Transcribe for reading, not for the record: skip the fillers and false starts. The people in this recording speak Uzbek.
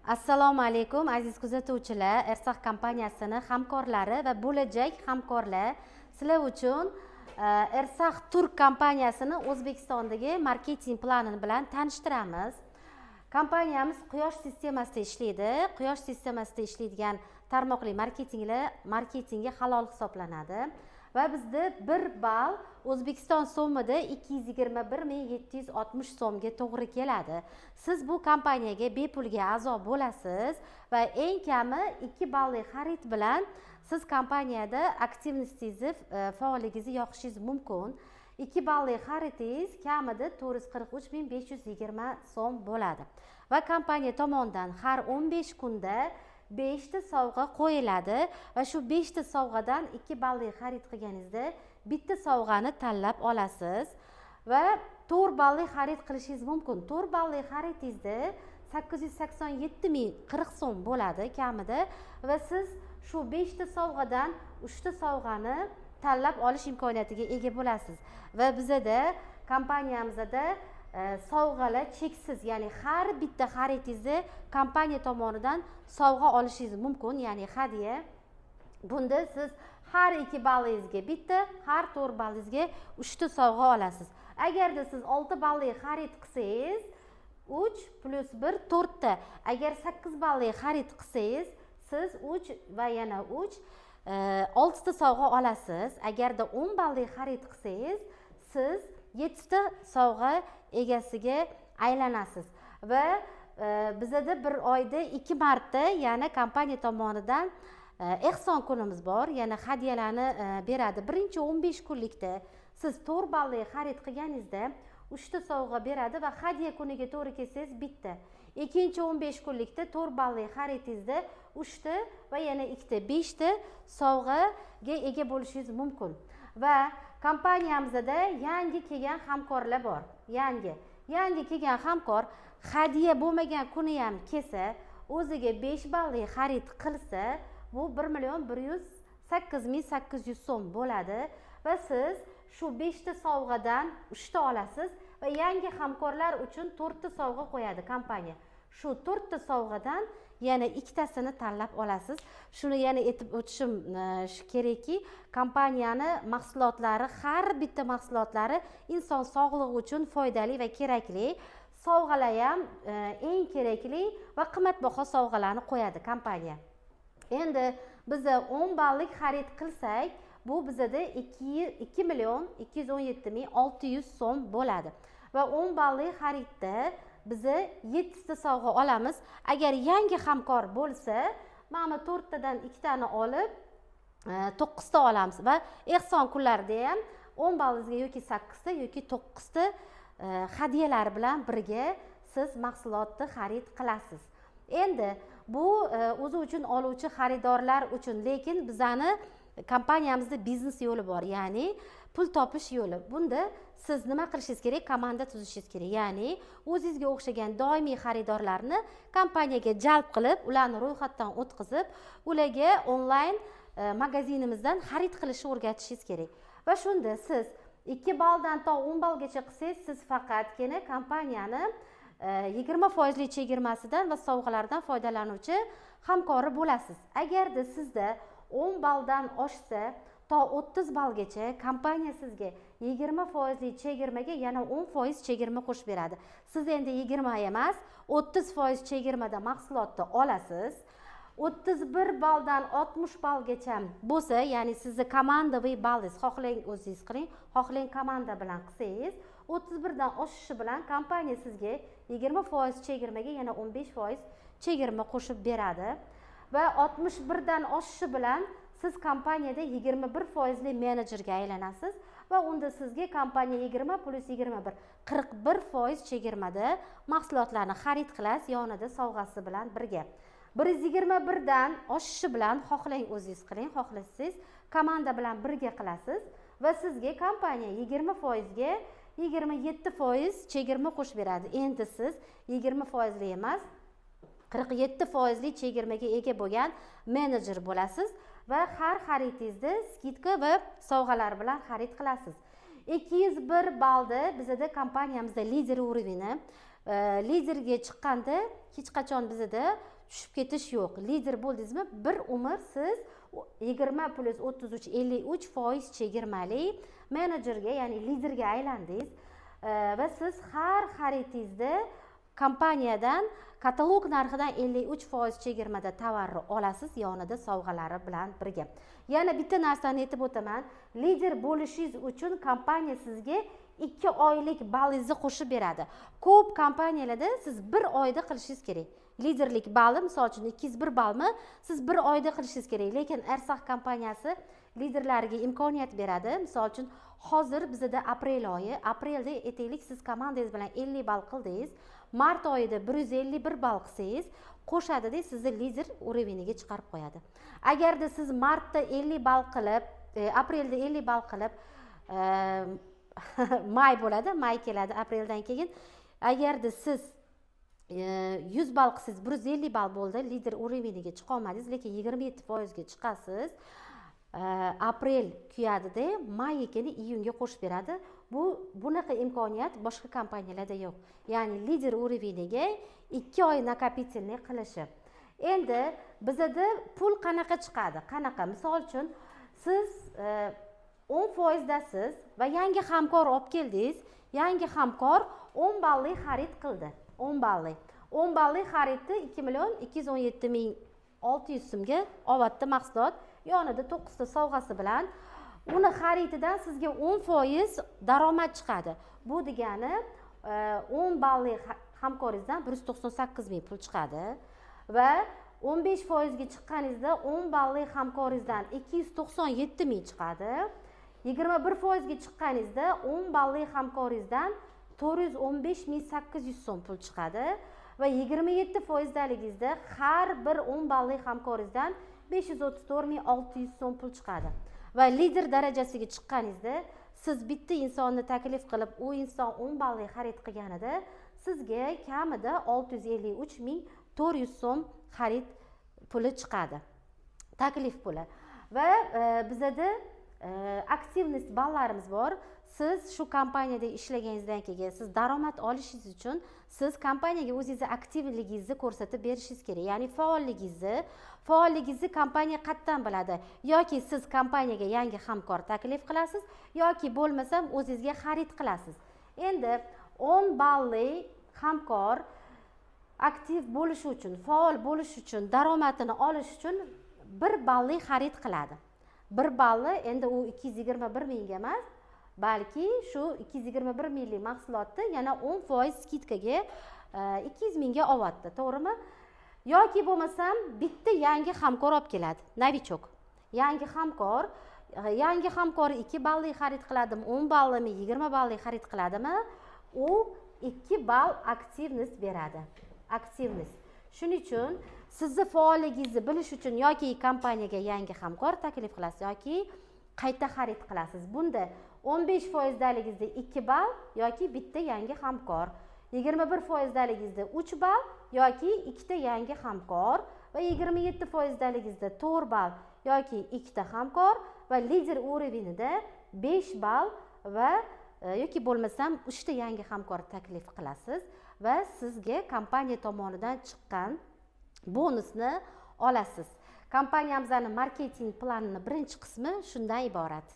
Assalomu alaykum, aziz kuzatuvchilar, Ersax kompaniyasini hamkorlari va bo'lajak hamkorlar. Sizlar uchun Ersax Turk kompaniyasini O'zbekistondagi marketing plani bilan tanishtiramiz. Kompaniyamiz quyosh sistemasida ishlaydi. Quyosh sistemasida ishlaydigan tarmoqli marketinglar marketingga halol hisoblanadi. Va bizda 1 ball O'zbekiston so'mida 221 760 so'mga to'g'ri keladi. Siz bu kompaniyaga bepulga a'zo bo'lasiz va eng kami 2 balli xarid bilan siz kompaniyada активность ingizni, faolligingizni yoqishingiz mumkin. 2 balli xaridingiz kamida 443 520 so'm bo'ladi. Va kompaniya tomonidan har 15 kunda 5 ta sovg'a qo'yiladi va shu 5 ta sovg'adan 2 balli xarid qilganingizda bitta sovg'ani tanlab olasiz va 4 balli xarid qilishingiz mumkin. 4 balli xaridingizda 887 040 so'm bo'ladi kamida va siz shu 5 ta sovg'adan 3 ta sovg'ani tanlab olish imkoniyatiga ega bo'lasiz. Va bizada, kompaniyamizda sovg'alar cheksiz, ya'ni har bitta xaridingizda kompaniya tomonidan sovg'a olishingiz mumkin, ya'ni hadya. Bunda siz har 2 ballingizga bitta, har 4 ballingizga 3 ta sovg'a olasiz. Agarda siz 6 balli xarid qilsangiz, 3 plyus 1 4 ta. Agar 8 balli xarid qilsangiz, siz 3 va yana 3, 6 ta sovg'a olasiz. Agarda 10 balli xarid qilsangiz, siz 7 ta sovg'a egasiga aylanasiz. Va bizada bir oyda 2 marta yana kompaniya tomonidan ehson kunimiz bor, yana hadyalarni beradi. Birinchi 15 kunlikda siz 4 balli xarid qilganingizda 3 ta sovg'a beradi va hadya kuniga to'g'ri kelsangiz bitta. Ikkinchi 15 kunlikda 4 balli xaridingizda 3 ta va yana 2 ta, 5 ta sovg'aga ega bo'lishingiz mumkin. Va kompaniyamizda yangi kelgan hamkorlar bor. Yangi kelgan hamkor hadya bo'lmagan kuni ham kelsa, o'ziga 5 balli xarid qilsa, bu 1 million 108 800 so'm bo'ladi va siz shu 5 ta sovg'adan 3 ta olasiz va yangi hamkorlar uchun 4 ta sovg'a qo'yadi kompaniya. Shu 4 ta sovg'adan yana ikkitasini tanlab olasiz. Shuni yana aytib o'tishim kerakki, kompaniyani mahsulotlari, har bitta mahsulotlari inson sog'lig'i uchun foydali va kerakli. Sovg'alar ham eng kerakli va qimmatbaho sovg'alarni qo'yadi kompaniya. Endi biza 10 ballik xarid qilsak, bu bizada 2 million 217 600 so'm bo'ladi va 10 balli xaridda biza 7 ta sovg'a olamiz. Agar yangi hamkor bo'lsa, mana bu to'rttadan ikkitani olib, to'qqizta olamiz va ehson kunlarida ham 10 ballingizga yoki sakkizta, yoki to'qqizta hadyalar bilan birga siz mahsulotni xarid qilasiz. Endi bu o'zi uchun oluvchi xaridorlar uchun, lekin bizani kompaniyamizda biznes yo'li bor, ya'ni pul topish yo'li. Bunda siz nima qilishingiz kerak? Komanda tuzishingiz kerak, ya'ni o'zingizga o'xshagan doimiy xaridorlarni kompaniyaga jalb qilib, ularni ro'yxatdan o'tkazib, ularga onlayn magazinimizdan xarid qilishni o'rgatishingiz kerak. Va shunda siz 2 balldan to 10 ballgacha qilsangiz, siz faqatgina kompaniyani 20 foizli chegirmasidan va sovg'alardan foydalanuvchi hamkori bo'lasiz. Agarda sizda 10 balldan oshsa, to 30 ballgacha kompaniya sizga 20 foizli chegirmaga yana 10% chegirma qo'shib beradi. Siz endi 20 emas, 30% chegirmada mahsulotni olasiz. 31 balldan 60 ballgacha bo'lsa, ya'ni sizni командовый ballingiz, xohlang o'zingiz qiling, xohlang komanda bilan qilsangiz, 31 dan oshishi bilan kompaniya sizga 20% chegirmaga yana 15% chegirma qo'shib beradi. Va 61 dan oshishi bilan siz kompaniyada 21 foizli menejerga aylanasiz va unda sizga kompaniya 20 plyus 21, 41% chegirmada mahsulotlarni xarid qilasiz, yonida sovg'asi bilan birga. 121 dan oshishi bilan, xohlang o'zingiz qiling, xohlasangiz komanda bilan birga qilasiz va sizga kompaniya 20 foizga 27% chegirma qo'shib beradi. Endi siz 20 foizli emas, 47 foizli chegirmaga ega bo'lgan menejer bo'lasiz va har xaridingizda скидка va sovg'alar bilan xarid qilasiz. 201 ballda bizada kompaniyamizda lider уровень i. Liderga chiqqanda hech qachon bizada tushib ketish yo'q. Lider bo'ldingizmi, bir umr siz 20 + 33 53% chegirmali menejerga, ya'ni liderga aylandingiz va siz har xaridingizda kompaniyadan katalog narxidan 53% chegirmada tovarni olasiz, yonida sovg'alari bilan birga. Yana bitta narsani aytib o'taman. Lider bo'lishingiz uchun kompaniya sizga 2 oylik ballingizni qo'shib beradi. Ko'p kompaniyalarda siz 1 oyda qilishingiz kerak. Liderlik balli, misol uchun 201 ballmi siz 1 oyda qilishingiz kerak, lekin Ersag kompaniyasi liderlarga imkoniyat beradi. Misol uchun hozir bizda aprel oyi, aprelda aytaylik siz komandangiz bilan 50 ball qildingiz, mart oyida 151 ball qilsangiz, qo'shadida sizni lider uroveniga chiqarib qo'yadi. Agarda siz martda 50 ball qilib, aprelda 50 ball qilib, may bo'ladi, may keladi apreldan keyin. Agarda siz 100 ball qilsangiz, 150 ball bo'ldi, lider uroveniga chiqa olmadingiz, lekin 27% ga chiqasiz. Aprel kuyadida, may ekani iyunga qo'shib beradi. Bu bunaqa imkoniyat boshqa kompaniyalarda yo'q. Ya'ni lider uroveniga 2 oy накопительный qilishi. Endi bizada pul qanaqa chiqadi? Qanaqa? Misol uchun siz 10% dasiz va yangi hamkor olib keldingiz. Yangi hamkor 10 balli xarid qildi. 10 balli. 10 balli xaridni 2 217 600 so'mga ovatdi mahsulot, yonida 9 ta sovg'asi bilan. Uni xarididan sizga 10% daromad chiqadi. Bu degani 10 balli hamkoringizdan 198 ming pul chiqadi va 15% ga chiqqaningizda 10 balli hamkoringizdan 297 ming chiqadi. 21% ga chiqqaningizda 10 balli hamkoringizdan 415 800 so'm pul chiqadi va 27% daligingizda har bir 10 balli hamkoringizdan 534 600 so'm pul chiqadi. Va lider darajasiga chiqqaningizda siz bitta insonni taklif qilib, u inson 10 balli xarid qilganida sizga kamida 653 400 so'm xarid puli chiqadi. Taklif puli. Va bizada активность ballarimiz bor. Siz shu kompaniyada ishlaganingizdan keyin siz daromad olishingiz uchun siz kompaniyaga o'zingizni aktivligingizni ko'rsatib berishingiz kerak. Ya'ni faolligingizni kompaniya qayerdan biladi? Yoki siz kompaniyaga yangi hamkor taklif qilasiz, yoki bo'lmasam o'zingizga xarid qilasiz. Endi 10 balli hamkor aktiv bo'lishi uchun, faol bo'lish uchun, daromadini olish uchun 1 balli xarid qiladi. 1 balli endi u 221 mingga emas, balki shu 221 minglik mahsulotni yana 10% skidkaga 200 mingga olyapti, to'g'rimi? Yoki bo'lmasam bitta yangi hamkor olib keladi, novichok. Yangi hamkor 2 balli xarid qiladimi, 10 ballimi, 20 balli xarid qiladimi? U 2 ball aktivnost beradi. Aktivnost. Shuning uchun sizni faolligingizni bilish uchun yoki kompaniyaga yangi hamkor taklif qilasiz yoki qayta xarid qilasiz. Bunda 15% daligingizda 2 ball yoki bitta yangi hamkor, 21% daligingizda 3 ball yoki 2 ta yangi hamkor va 27% daligingizda 4 ball yoki 2 ta hamkor va lider urovenida 5 ball va yoki bo'lmasam 3 ta yangi hamkor taklif qilasiz va sizga kompaniya tomonidan chiqqan bonusni olasiz. Kompaniyamizning marketing planining birinchi qismi shundan iborat.